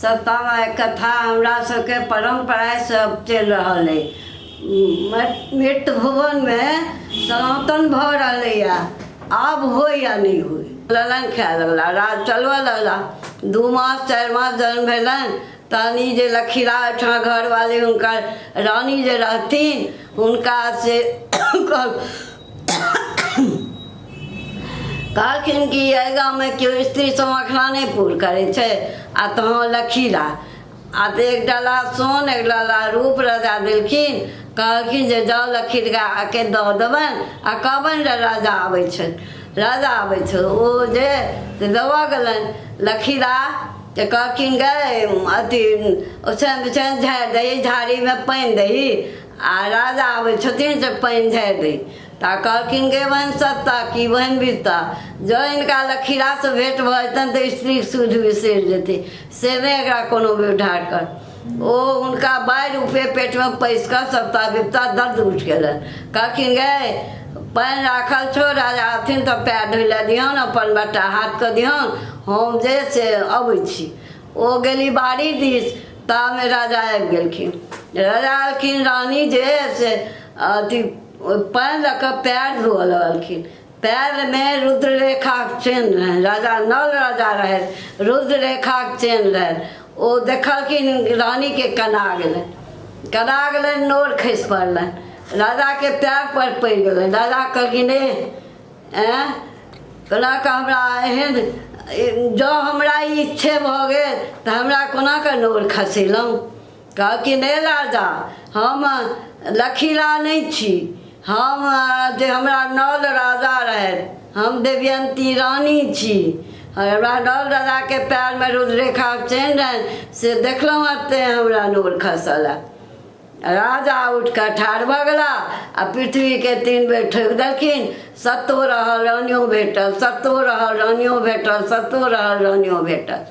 सप्ता मायके कथा हमरा सबके परम्परासँ चलि रहल अइ। मृत भुवनमे सनातन भऽ रहलैए, आब होइ या नहि होइ। ललन खाए लगला, राज चलबऽ लगला। 2 मास 4 मास जहन भेलनि तहन ई जे लखीरा ओहिठाम घरवाली हुनकर रानी जे रहथिन हुनका से कहलखिन कि एहि गाममे केओ स्त्री समाखना नहि पूर करै छै आ तहाँ लखीरा आ तऽ एक डाला सोन एक डाला रूप राजा देलखिन। कहलखिन जे जाउ लखीराके दऽ देबनि आ कहबनि जे राजा आबै छथि, राजा आबै छथि। ओ जे से देबऽ गेलनि लखीरा तऽ कहलखिन गै अथी ओछानि बिछानि झाड़ि दही, झाड़ीमे पानि दही आ राजा आबै छथिन से पानि झाड़ि दही। तऽ कहलखिन गे बहिन सत्ता की बहिन बित्ता, जँ हिनका लखीरासँ भेँट भऽ जेतनि तऽ स्त्रीक सुधि बिसरि जेतै, से नहि एकरा कोनो व्यवधान कर। ओ हुनका बाढ़ि उपे पेटमे पैसि कऽ सप्ताह बिपता दर्द उठि गेलनि। कहलखिन गै पानि राखल छौ, राजा अथिन तऽ पएर धोइ लए दिहन, अपन बट्टा हाथ कऽ दिहन, हम जे से अबै छी। ओ गेली बाड़ी दिस, तामे राजा आबि गेलखिन। राजा एलखिन, रानी जे से अथी पानि लऽ कऽ पएर धोअ लगलखिन। पएरमे रुद्ररेखाक चेन्ह रहनि, राजा नल राजा रहथि, रुद्ररेखाक चेन्ह रहनि। ओ देखलखिन रानीके, कना गेलनि, कना गेलनि, नोर खसि पड़लनि, राजाके पएर पर पड़ि गेलनि। राजा कहलखिन ए आँय कोना कऽ हमरा एहन, जँ हमरा ई इच्छे भऽ गेल तऽ हमरा कोना कऽ नोर खसेलहुँ? कहलखिन हे राजा, हम लखीरा नहि छी, हम जे हमरा नल राजा रहथि, हम देवयन्ती रानी छी। हमरा नल राजाके पएरमे रुद्ररेखाक चेन्ह रहनि से देखलहुँ हँ तेँ हमरा नोर खसल हँ। राजा उठि कऽ ठाढ़ भऽ गेला आ पृथ्वीके 3 बेर ठोकि देलखिन। सत्तो रहल रानियो भेटल, सत्तो रहल रानियो भेटल, सत्तो रहल रानियो भेटल।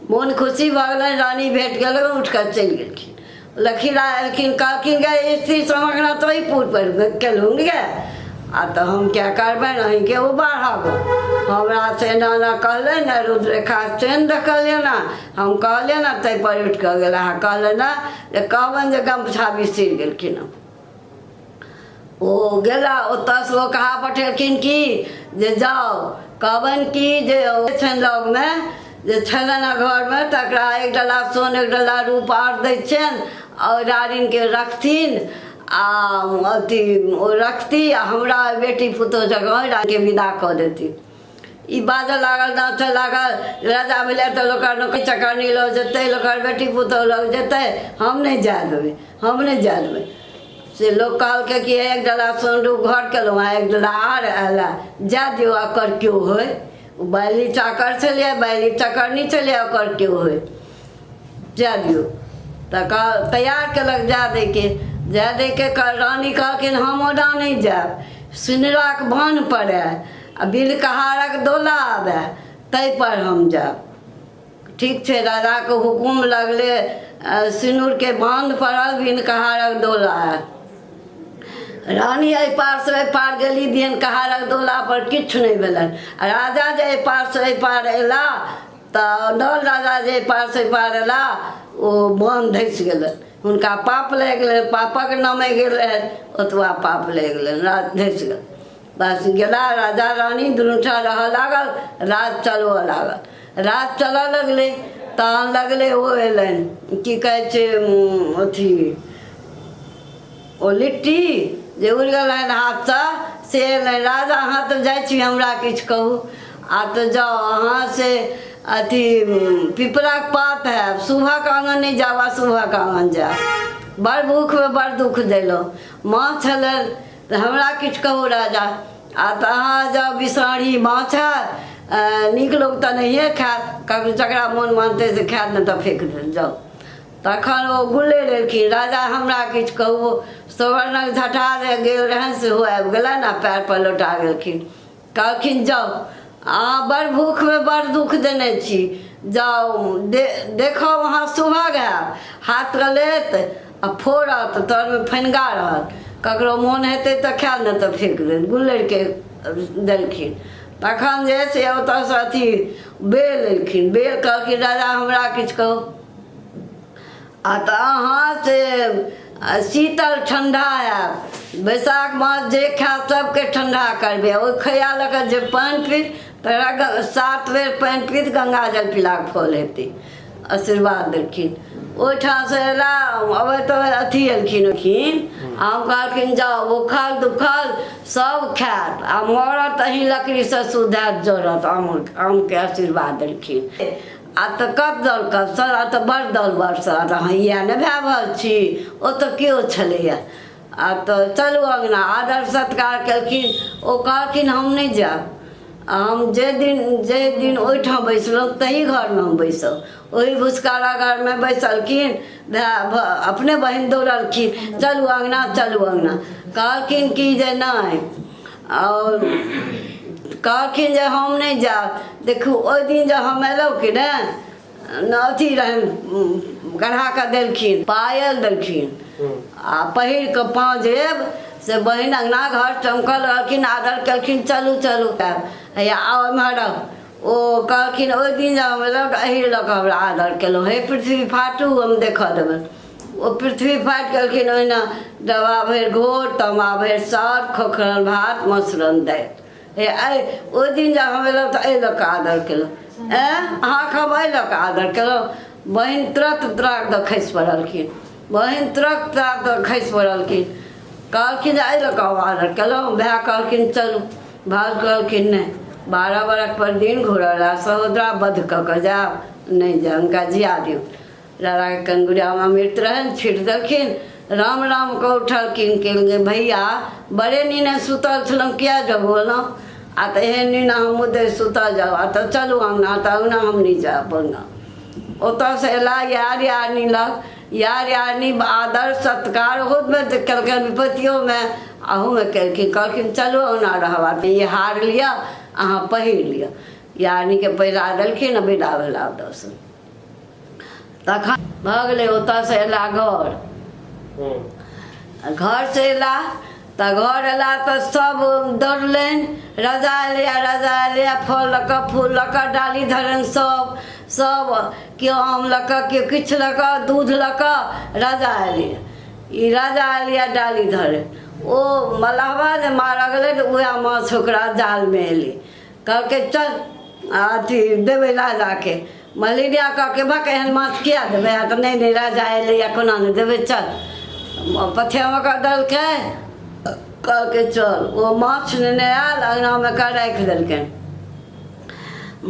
मोन खुशी भऽ गेलनि, रानी भेट गेलनि, उठि कऽ चलि गेलखिन। लखीरा एलखिन, कहलखिन गे स्त्री समगना तोही पूर पर केलहुँ गे, आ तऽ हम क्या करबनि अहीँके ओ बाढ़ब। हमरा से एना एना कहलनि ने, रुद्ररेखा चेन्ह देखलियै ने, हम कहलियै ने ताहिपर उठि कऽ गेला। कहलनि ने जे कहबनि जे गमछा बिसरि गेलखिन हँ। ओ गेला ओतऽसँ ओ कहा पठेलखिन कि जे जाउ कहबनि कि जे ओ छनि लगमे जे छलनि हँ घरमे तकरा एक डला सोन एक डला रूप आर दै छियनि आ ओहि रारिनके रखथिन आ अथी ओ रखती आ हमरा बेटी पुतोहु जकाँ ओहि रानीके विदा कऽ देथिन। ई बाजऽ लागल, नाचऽ लागल, राजा भेलै तऽ लोक नौकरी चाकरनी लऽ जेतै, लोकर बेटी पुतोहु लऽ जेतै, हम नहि जाय देबै, हम नहि जाय देबै। से लोक कहलकै कि एक डला सोन रूप घर केलहुँ हँ, एक डला आर आयल हँ, जाय दियौ, ओकर केओ होइ। ओ बैली चाकर छलियै, बैली चाकरनी छलियै, ओकर केओ होइ, जाय दियौ। तऽ कह तैयार केलक जाय दैके, जाय दैके। रानी कहलखिन हम ओना नहि जायब, सिनराक बान्ह पड़य आ बिलकहारक डोला आबय ताहिपर हम जायब। ठीक छै, राजाके हुकुम लगले सिनुरके बान्ह पड़ल, बिनकहारक डोला आयल। रानी एहि पारसँ एहि पार गेली, बिनकहारक डोला पर किछु नहि भेलनि। आ राजा जे एहि पारसँ एहि पार अयला तऽ नल राजा जे एहि पारसँ एहि पार अयला ओ बान्ह धसि गेलनि। हुनका पाप लागि गेलनि, पापक नामे गेल रहनि, ओतबा पाप लागि गेलनि, राज धसि गेल। बस गेला राजा रानी दुनू ठाम रहऽ लागल, राज चलबऽ लागल। राज चलऽ लगलै तहन लगलै ओ अयलनि, की कहै छै अथी ओ लिट्टी जे उड़ि गेलनि हाथसँ से अयलनि। राजा अहाँ तऽ जाइ छी, हमरा किछु कहू। आ तऽ जाउ अहाँ से अथी पिपराके पात हैब, सुबहके आङ्गन नहि जायब, अशुभक आङ्गन जायब। बड़ भूखमे बड़ दुःख देलहुँ। माँ छलनि तऽ हमरा किछु कहू राजा। आ तऽ अहाँ जाउ बिसाँढ़ी माछ हैत, नीक लोक तऽ नहिए खायत, ककरो जकरा मोन मानतै से खायत, नहि तऽ फेक देत, जाउ। तखन ओ गुल्ले एलखिन, राजा हमरा किछु कहू। सुवर्णक झटा जे गेल रहनि सेहो आबि गेलनि आ पएर पर लोटा गेलखिन। कहलखिन जाउ अहाँ बड़ भूखमे बड़ दुःख देने छी, जाउ दे देखब अहाँ सुभग हैब, हाथके लेत आ फोड़त, तरमे फनिगा रहत, ककरो मोन हेतै तऽ खायत नहि तऽ फेक देत। गुल्लरिके देलखिन। तखन जे से ओतऽसँ अथी बेल एलखिन। बेल कहलखिन राजा हमरा किछु कहू। आ तऽ अहाँ से शीतल ठण्डा हैब बैसाख मास जे खायब सभके ठण्डा करबै ओहि खैआ लऽ कऽ जे पानि पीत तकरा सात बेर पानि पीत गङ्गाजल पीलाके फल हेतै आशीर्वाद देलखिन ओहिठामसँ अयला अबैत अबैत अथी एलखिन एलखिन आ हम कहलखिन जाउ भूखल दुखल सभ खायत आ मरत अहीं लकड़ीसँ सुधायत जरत आम आमके आशीर्वाद देलखिन आ तऽ कत दल कत सर आ तऽ बड़ दल बरसल आ तऽ अहाँ इएह ने भए भर छी ओतऽ केओ छलैए आ तऽ चलू अङ्गना आदर सत्कार केलखिन ओ कहलखिन हम नहि जायब आ हम जे दिन जे दिन ओहिठाम बैसलहुँ ताहि घरमे हम बैसब ओहि भुसकारा घरमे बैसलखिन भाय अपने बहिन दौड़लखिन चलू अङ्गना चलू अङ्गना कहलखिन कि जे नहि आओर कहलखिन जे हम नहि जायब देखू ओहि दिन जे हम एलहुँ कि ने अथी रहनि गढ़ा कऽ देलखिन पायल देलखिन आ पहिर कऽ पाँजेब से बहिन अङ्गना घर चमकल रहलखिन आदर केलखिन चलू चलू हैया आउ एम्हर आउ ओ कहलखिन ओहि दिन जे हम एलहुँ तऽ एहि लऽ कऽ हमरा आदर केलहुँ हे पृथ्वी फाटू हम देखऽ देबनि ओ पृथ्वी फाटि गेलखिन ओहिना डबा भरि घोर तमा भरि साग खोखरल भात मसरन दालि हे एहि ओहि दिन जे हम एलहुँ तऽ एहि लऽ कऽ आदर केलहुँ एँ अहाँके हम एहि लऽ कऽ आदर केलहुँ बहिन तुरत तराक दऽ खसि पड़लखिन बहिन तुरत तराक दऽ खसि पड़लखिन कहलखिन जे एहि लऽ कऽ हम आदर केलहुँ भाय कहलखिन चलू भाउज कहलखिन नहि 12 बरख पर दिन घुरल आ सहोदरा बध कऽ कऽ जायब नहि जायब हुनका जिया दियौ राराके कंगुरियामे अमृत रहनि छीट देलखिन राम राम कऽ उठलखिन कहलकै भैया बड़े नीने सुतल छलहुँ किया जगौलहुँ आ तऽ एहन नीना हम ओतऽ सुतल जाउ आ तऽ चलू अङ्गना तऽ अङ्गना हम नहि जायब अङ्गना ओतऽसँ अयला यार यारनी लग यार यारनी आदर सत्कार ओहोमे केलकनि विपत्तियोमे अहूमे केलखिन कहलखिन चलू अङ्गना रहब आ ई हार लिअ अहाँ पहिर लिअ यारनीके पहिरा देलखिन आ विदा भेला ओतऽसँ तखन भऽ गेलै ओतऽसँ अयला घर घरसँ अयला तऽ घर अयला तऽ सब दौड़लनि राजा एलैए राजा एलैए फल लऽ कऽ फूल लऽ कऽ डाली धरनि सब सब केओ आम लऽ कऽ केओ किछु लऽ कऽ दूध लऽ कऽ राजा एलैए ई राजा एलैए डाली धरे ओ मलहबा जे मारऽ गेलै तऽ उएह माछ ओकरा जालमे एलै कहलकै चल अथी देबै राजाके मलिनिया कहलकै भक एहन माछ किया देबै आ तऽ नहि नहि राजा एलैए कोना नहि देबै चल पथियामे कऽ देलकै कहलकै चल ओ माछ नेने आयल अङ्गनामे कऽ राखि देलकै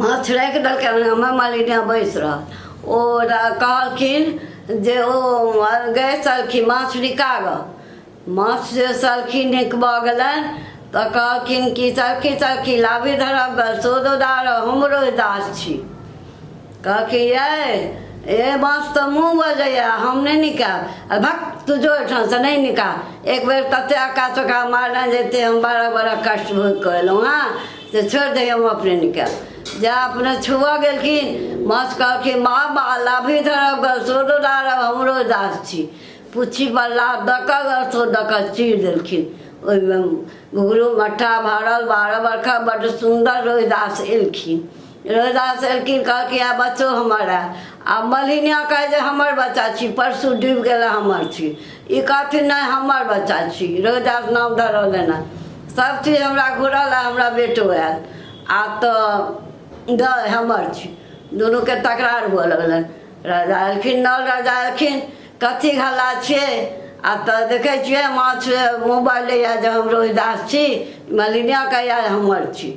माछ राखि देलकै अङ्गनामे मलिनिया बैस रहल ओ कहलखिन जे ओ गै सलखी माछ निकालऽ माछ जे सलखी नीक भऽ गेलनि तऽ कहलखिन कि सलखी सलखी लाभी धरब सोदो दार हमरो दास छी कहलखिन यै ए माछ तऽ मुँह बजैए हम नहि निकालब आ भक तू जो एहिठामसँ नहि निकाल एक बेर तते अक्का चौका मारने जेते हम बड़ा बड़ा कष्ट भोगि कऽ एलहुँ हँ से छोड़ि दही हम अपने निकालब जा अपने छुअ गेलखिन माछ कहलखिन माँ बा लाभी धरब सोदो दारब हमरो दास छी पुच्छी पर लात दऽ कऽ अर्थो दऽ कऽ चीर देलखिन ओहिमे घुघरू मट्ठा भरल 12 बरखा बड्ड सुन्दर रोहिदास एलखिन रोहिदास एलखिन कहलखिन आ बच्चो हमर है आ मलिनिया कहै जे हमर बच्चा छी परसू डूबि गेल हमर छी ई कहथिन नहि हमर बच्चा छी रोहिदास नाम धरल एना सब चीज हमरा घुरल आ हमरा बेटो आयल आ तऽ दऽ हमर छी दुनूके तकरार हुअ लगलनि राजा एलखिन नल राजा एलखिन कथी हल्ला छियै आ तऽ देखै छियै माछ मोबाइल लैया जे हम रोहिदास छी मलिनिया कहैया जे हमर छी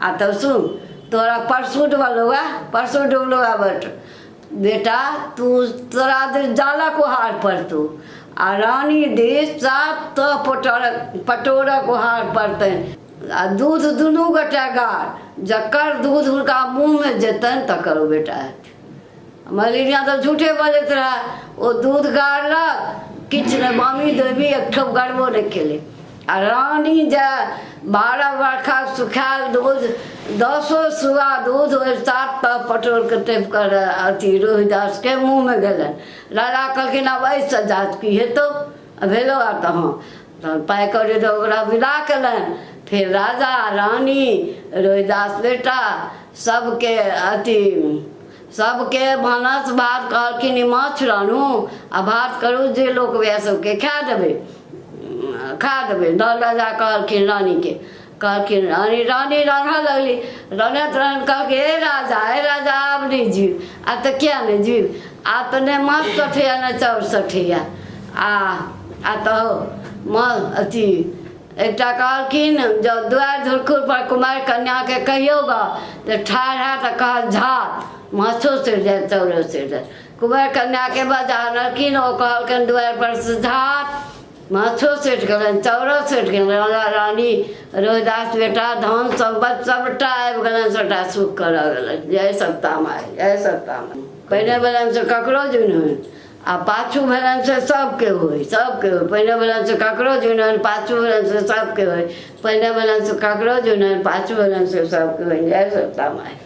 आ तब सुन तोरा परसू डूबल हुआ परसू डूबल हुआ बट बेटा तू तोरा दिस जालक ओहार पड़तौ आ रानी दिस सात सए पटोरक पटोरक ओहार पड़तनि आ दूध दुनू गोटे गार जकर दूध हुनका मुँहमे जेतनि तकर ओ बेटा हेतै मलेरिया तऽ झूठे बजैत रहए ओ दूध गाड़लक किछु नहि मामी देवी एक ठोप गड़बो नहि केलै आ रानी जे 12 बरखा सुखायल दूध दसो सुआ दूध ओहि सात तह पटोरके टेप कर अथी रोहिदासके मुँहमे गेलनि राजा कहलखिन आब एहिसँ जात की हेतौ भेलौ आ तऽ हँ तहन पाइ कौड़ी दऽ ओकरा विदा केलनि फेर राजा रानी रोहिदास बेटा सबके अथी सबके भानस भात कहलखिन ई माछ रान्हू आ भात करू जे लोक वएह सबके खा देबै खा देबै नल राजा कहलखिन रानीके कहलखिन रानी रानी रान्हऽ लगली रान्हैत रान्हैत कहलखिन हे राजा हे राजा आब नहि जीब आब तऽ किया नहि जीब आब तऽ नहि माछ सठैया नहि चाउर सठैया आ आ तऽ माँ अथी एकटा कहलखिन जँ दुआरि धुरखुर पर कुमारि कन्याके कहियौ गऽ तऽ ठाढ़ हैत आ कहत झात माछो सड़ि जायत चाउरो सड़ि जायत कुमारि कन्याके बजा अनलखिन ओ कहलखिन दुआरि पर से झात माछो सठि गेलनि चाउरो सठि गेलनि राजा रानी रोहिदास बेटा धन सम्पत्ति सभटा आबि गेलनि सभटा सुख करऽ गेलनि जय सत्ता माय जय सत्ता माय पहिने भेलनि से ककरो जुनि होनि आ पाछू भेलनि से सभके होइ सभके होइ पहिने भेलनि से ककरो जुनि होनि पाछू भेलनि से सभके होइ पहिने भेलनि से ककरो जुनि होनि पाछू भेलनि से सभके होइ जय सत्ता माय।